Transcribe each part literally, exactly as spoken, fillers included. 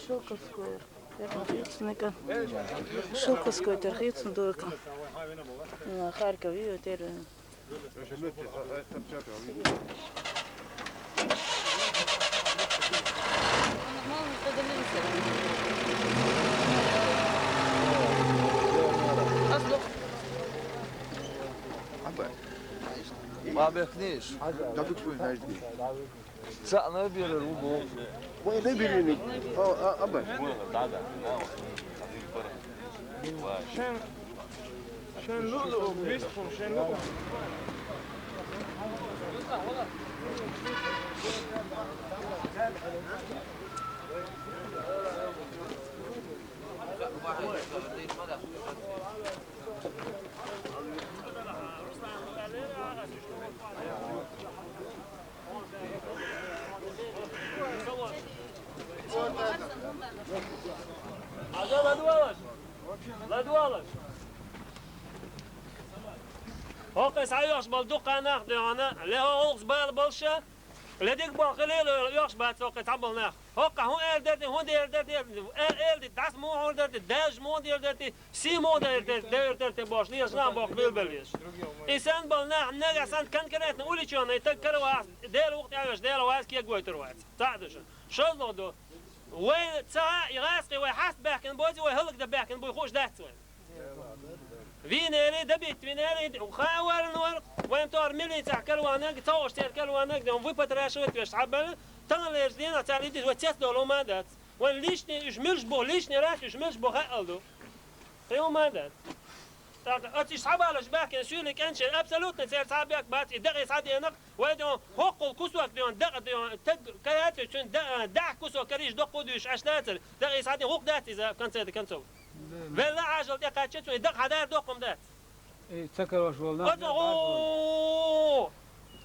Шелковская. Тера хийцина. Шелковская тера хийцина дойка. На Харьков ю тера. Ма бехниш. Цаӏ наберар ву боху. Вай наберини. А, а, аба. Шен, шен лулу, бистхун, шен лулу. Хьажа, ладувгӀалаш! ЛадувгӀалаш! ХӀокху схьайоьхуш болу дуккха нах дуьхьана, ле хӀо гӀуллакх бала болуша, ле дика болу хилийла йоьхуш бац хӀокху цхьаболу нах. ХӀокхахь хӀун эр дара те, хӀун дера дара те, э, эр ди дас муха хьур дара те, даьлча муха дера дара те, сий муха дара те, девр дара те бохуш, лелаш нах боху билбеллеш. И санна болу нах нагахь санна конкретно уличонна и таг каравас, Дела вукху тӀаьвеш, Дела вац кегойтур вац. Цхьаъ ду шуна. ШозлагӀа ду. Вай ца и гӀазкхий вай хьаста баьхкина боций, вай хӀаллакдан баьхкина буй хууш дац вай. Вийнера, дабитта вийнера, хаа варна вара, вайн тохара милицехь караванаг, ца хууш церан караванаг, вайн выпотрошить веш схьабелла, таханлерчу дийнахь цара и дис вай цецдолу ма дац. Вайн личный уьш муьлш бу, личный раз уьш муьлш бу хаал ду. Кхин ма дац. ТӀаккха оцу иштта схьабалуш баьхкина суьйлийн кӀенташна абсолютно церан цхьа а бехк бац, и дакъий схьадеанарг, вай дуьхьа хӀоккхул кусок дуьхьа дакъа дуьхьа таг каяц, цуьнан да-, дахьа кусок карийча доккха дуьйш Ӏаш дацара, дакъий схьадеана хӀокху дац иза в конце до концов. Велла Ӏажал тӀекхаьчча, цуьнан дакъа хьадар доккхум дац. Э, ца карош волу нах. Оцу гӀу!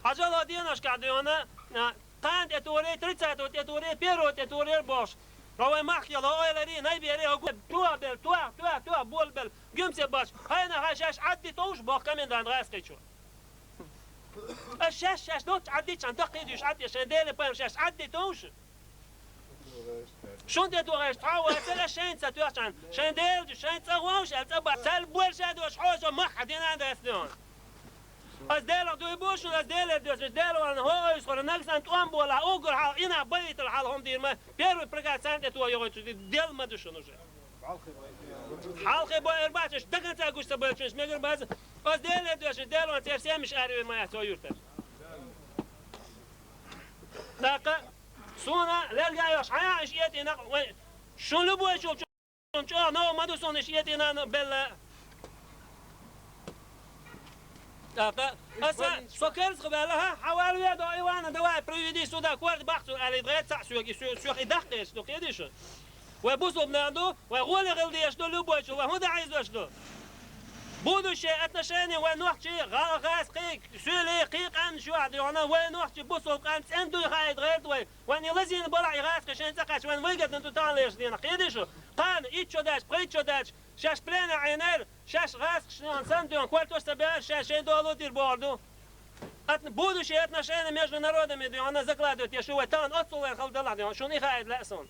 Ӏажала деношкахь дуьхьана, а, кхана тӀе туре, тридцатого тӀе туре, первого тӀе туре бохуш. Ро вай махкела, ойлари, най бере, хӀо гу-, туа бел, туа, туа, туа, бол бел, гуьмсе бац, хьайна хьайн шаьш Ӏадди товш, боху комендант гӀазкхичо. Ас шаьш, шаьш долчу Ӏаддичхьана даккхийдуьйш Ӏадде, шайн Делан пайхамар шаьш Ӏадди товш. Шун тӀе тухуш цхьа а вацара, ас шайна ца тоьхчхьана, шайн Делан, шайн цӀа вовш, аьлла цӀа бац. Цаьрга бор ша дош, хьо со махьа дина дац дуьхьана. Ас Делах дуй бу шуна, ас Делера доьшуш, Дела вална хӀо ойсхура, нагасан тӀом болахь, уггар хьалха, инах баийтал хьалха хӀума дийр ма, первый приказ царна тӀе тоха йогӀуьйтуш, Дела ма ду шуна уже. Хьалхе бой эр бац, уьш даган ца гуш ца бойтуш, мегар бац. Ас Делера доьшуш, Дела вална церан семаш араве ма яц, цо юьртара. ТӀаккха суна лерга йош, хьан иша этӀина, вай, шун любой чул Чо-, чо-, но, ма ду суна иша этӀина белла. ТӀаккха аса со керзах ваьлла, хьан, хьан ваьлла ве до, Ивана, давай, проведи сюда, корта баккхур, аьлла, дагӀе цхьаъ соьга, и соь-, соьх и дахкаеш ду, кхедий шу? Вай бусулба нах ду, вай гӀоле хила дезаш ду, любой чул, вай хӀун дан Ӏийзош ду? Будущее отношение вай нохчий, гӀа-, гӀазкхий, суьйлий, кхий къаьмнаш юьхь дуьхьана, вай нохчий бусулба къам цӀена дуй хаийта гӀерта вай. Вайн и лазийна балахь и гӀазкхи шайн цӀа кхаьчча, вайн выгодно ду таханлерчу дийнахь, кхедий шу? Кхана, итт шо даьлча, пхийтта шо даьлча, шаьш плене Ӏийнера, шаьш гӀазкхашна санна дуьхьа кортош ца беара, шаьш шайн долу дийр бохур ду. Отн-, будущее отношения между народами дуьхьана закладывать еш ю вай тахана оццул вайн хала далахь дуьхьана, шуна и хаийта лаьа суна.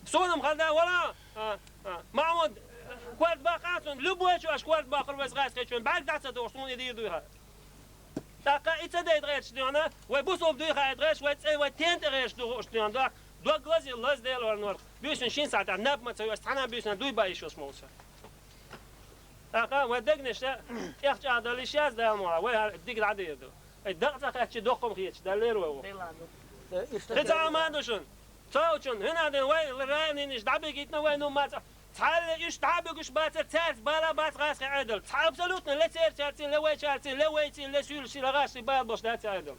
Суна-м хала да, вала, а, а, Махьмуд, корта баккха а цунна, любой чу аша корта баккхур вайца гӀазкхичунна, бӀаьрг дӀа ца тухуш, суна и дийр дуй хаа. ТӀаккха и ца дайта гӀерташ дуьхьана, вай бусулба дуй хаийта гӀерташ, вай цӀе, вай тен тӀе гӀерташ ду хууш дуьхьана, дохк, дог лазийна лаза Дела валла норх. Буьйсанна шин сахьтехь наб ма ца йош, цхьана а буьйсанна дуй бан йиш йолуш ма ву со. ТӀаккха вай дегнаш тӀех чӀагӀдала йиш яц Дала муха, вай хӀара дика дӀадийр ду. Ай дакъа ца кхаьччи доккхум хеташ, Далла лер вай ву. Кхин цхьа а ма ду шуна. Цо учун, хӀинан ден вай районийн иштта дӀабигийтина вай ну ма ца. Цхьаьлла уьш дӀа а буьгуш бацара, цаьрца бала бац гӀазкхи Ӏедал. Цхьа абсолютно ле церачаьрций, ле вайчаьрций, ле вайций, ле суьйлашций, ле гӀазкхий бала болуш дац Ӏедал.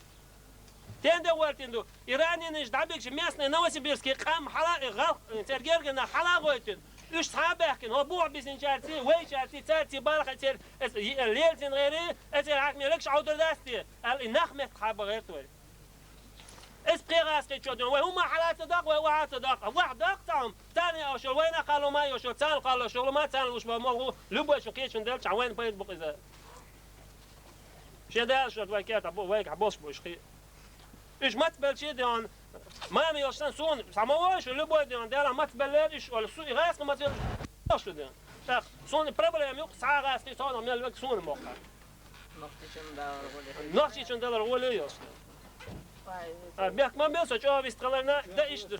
Тен де гӀортина ду. И раненыйш дӀабигча местный Новосибирский къам хьала, и гӀалх-, церан гергара нах хьала а гӀойтина. Уьш цхьа а баьхкина, хӀо бухахь бисинчаьрций, вайчаьрций, цаьрций балха церан, эс, и, лелацина гӀерий, эцеран хьаькамера лакаш Ӏовдур дац те, аьлла, и нах меттахь хьаба гӀерта вай. Эс пхи гӀазкхичо дуьхьа, вай хӀумма хьала ца даккха, вай охьа ца даккха. Вахь даккха цхьа хӀума, царна а йош йолу, вайна а кхалла ма йош йолу, царна кхаллаш йолу ма, царна луш бан молу, любой шу кхечун делчахь, вайна пайда бу иза. Шен Дала шуьга вай кертахь бу, вайгахь болуш бу уьш кхин. Уьш маца белчий а дуьхьана, Mama yoshdan so'ng samovar shu любой degan dala mat beller ish ol su iras mat yosh degan. Tak, so'ng problem yo'q, sağ gaz ki so'ng mel bek so'ng moqqa. Noqçı için dalar öyle. Noqçı için dalar öyle yosh. Ha, bekman belsa çoğu vistkalarına da iş düş.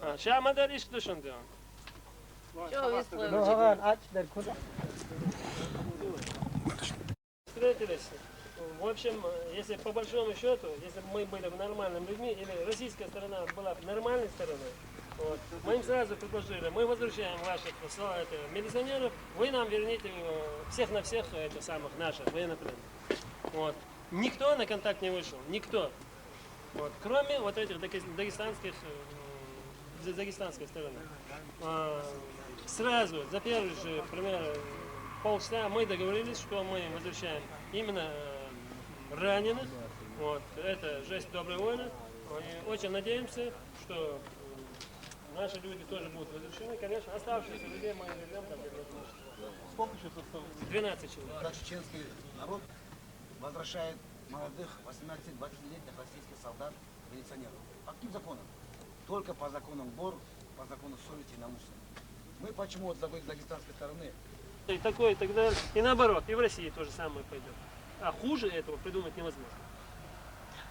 Ha, şamadan iş düşündü. Çoğu vistkalar. Встретились. В общем, если по большому счету, если бы мы были нормальными людьми, или российская сторона была бы нормальной стороной, вот, мы им сразу предложили, мы возвращаем ваших, это, милиционеров, вы нам верните, э, всех на всех, это, самых наших военнопленных. Вот. Никто на контакт не вышел, никто. Вот. Кроме вот этих дагестанских, э, дагестанской стороны. А, сразу, за первый же, пример, полчаса мы договорились, что мы возвращаем именно, э, раненых. Вот. Это жесть доброй воли. И очень надеемся, что, э, наши люди тоже будут возвращены. Конечно, оставшихся людей мы вернем там, где возможно. Сколько сейчас осталось? Двенадцать человек. Как чеченский народ возвращает молодых восемнадцати-двадцатилетних российских солдат, милиционеров. По каким законам? Только по законам ГБОР, по закону совести на мусор. Мы почему вот с дагестанской стороны? И такое, и так далее. И наоборот, и в России то же самое пойдет. А хуже этого придумать невозможно.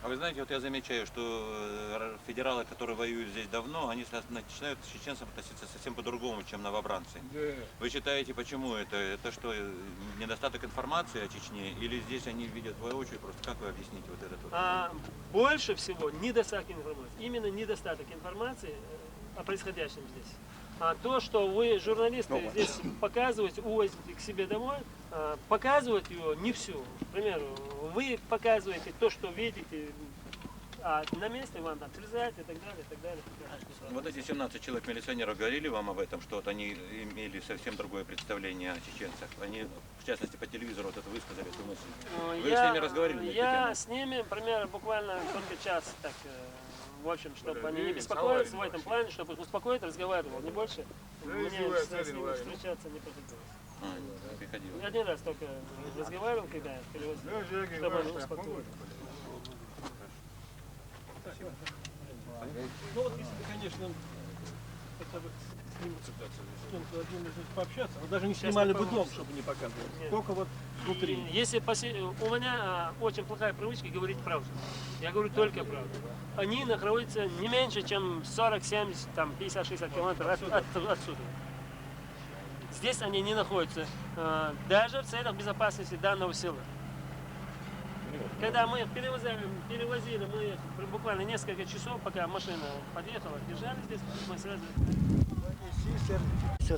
А вы знаете, вот я замечаю, что э, федералы, которые воюют здесь давно, они начинают к чеченцам относиться совсем по-другому, чем новобранцы. Да. Вы считаете, почему это? Это что, э, недостаток информации о Чечне? Или здесь они видят воочию? Просто как вы объясните вот этот вот? А, больше всего недостаток информации. Именно недостаток информации, э, о происходящем здесь. А то, что вы, журналисты, здесь показываете, увозите к себе домой, а, показывать его не всю. К примеру, вы показываете то, что видите, а на месте вам там срезать и так далее, и так далее. Вот эти семнадцать человек милиционеров говорили вам об этом, что вот они имели совсем другое представление о чеченцах? Они, в частности, по телевизору вот это высказали, эту мысль. Вы с ними разговаривали на эту тему? Я с ними, например, буквально только час так, э, в общем, чтобы они не беспокоились в этом плане, чтобы их успокоить, разговаривал, не больше. Мне с ними встречаться не приходилось. А, не приходилось. Я один раз только разговаривал, когда перевозил, чтобы они успокоились. Ну вот если бы, конечно, хотя бы с кем-то один из них пообщаться, но даже не снимали бы дом, чтобы не показывать. Только вот внутри. Если посе- у меня, а, очень плохая привычка говорить правду. Я говорю только правду. Они находятся не меньше, чем сорок, семьдесят, там, пятьдесят, шестьдесят километров от- от- отсюда. Здесь они не находятся, э, даже в целях безопасности данного села. Когда мы их перевозили, перевозили мы их буквально несколько часов, пока машина подъехала, держали здесь, мы сразу